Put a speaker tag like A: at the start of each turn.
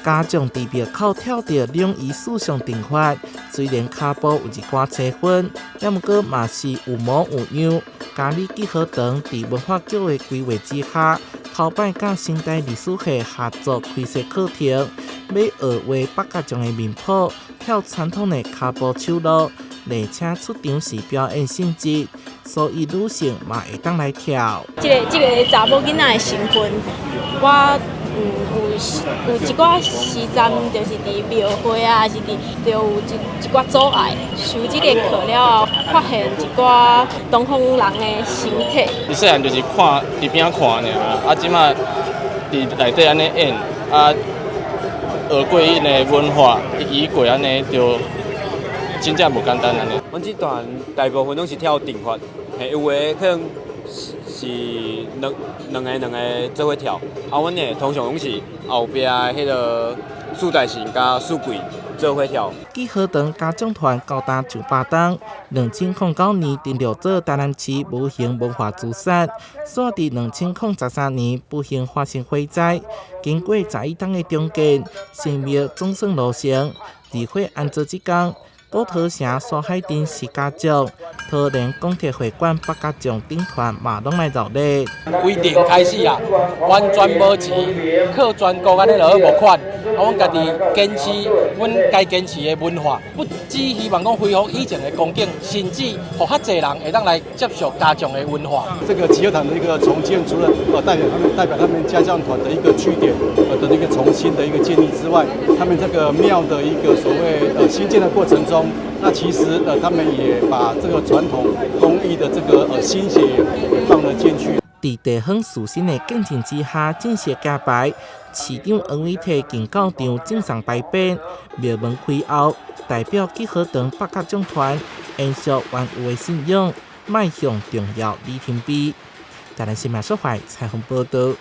A: 家將佇廟口跳著兩儀四相陣法，雖然跤步有一寡差分，也毋過嘛是有模有樣。佳里吉和堂佇文化局的規劃之下，頭擺佮成大歷史系合作開設課程，欲學畫八角將的面譜，跳傳統的跤步手路，而且出場是表演性質，所以女性嘛會當來跳。
B: 這個查某囡仔的身份，我有一寡時陣，就是佇廟會啊，還是佇就有一寡阻礙。修這個課了後，發現一寡東方人的身體。
C: 伊細漢就是看佇邊仔看爾，啊，這馬佇內底按呢演，啊，學過𪜶的文化，儀軌按呢，就真正無簡單按呢。
D: 阮這團大部分攏是跳陣法，嘿，有的可能是兩兩個兩個做伙跳，啊，阮的通常攏是後壁彼个四大神佮四鬼做伙跳。
A: 吉和堂家將團高達900冬，2009年登錄做台南市無形文化資產，煞佇2013年不幸發生火災，經過11冬的重建，新廟總算落成。佇火安做這工，古桃城沙海鎮施家將、桃園鋼鐵會館八角將等團嘛攏來熱烈。
E: 規定開始啊，完全無錢，靠全國按呢落去募款，啊，阮家己堅持阮該堅持的文化，不只希望講恢復以前的光景，甚至予較濟人會當來接受家將的文化。
F: 這個吉和堂的一個重建，除了代表他們家將團的一個據點的一個重新的一個建立之外，他們這個廟的一個所謂興建的過程中，那其實他們也把這個傳統工藝的這個心血也放了進去。
A: 佇地方士紳的見證之下，正式揭牌。市長黃偉哲進到場贈送牌匾，廟門開後，代表吉和堂八角將團延續原有的信仰，邁向重要里程碑。台南新聞所懷採訪報道。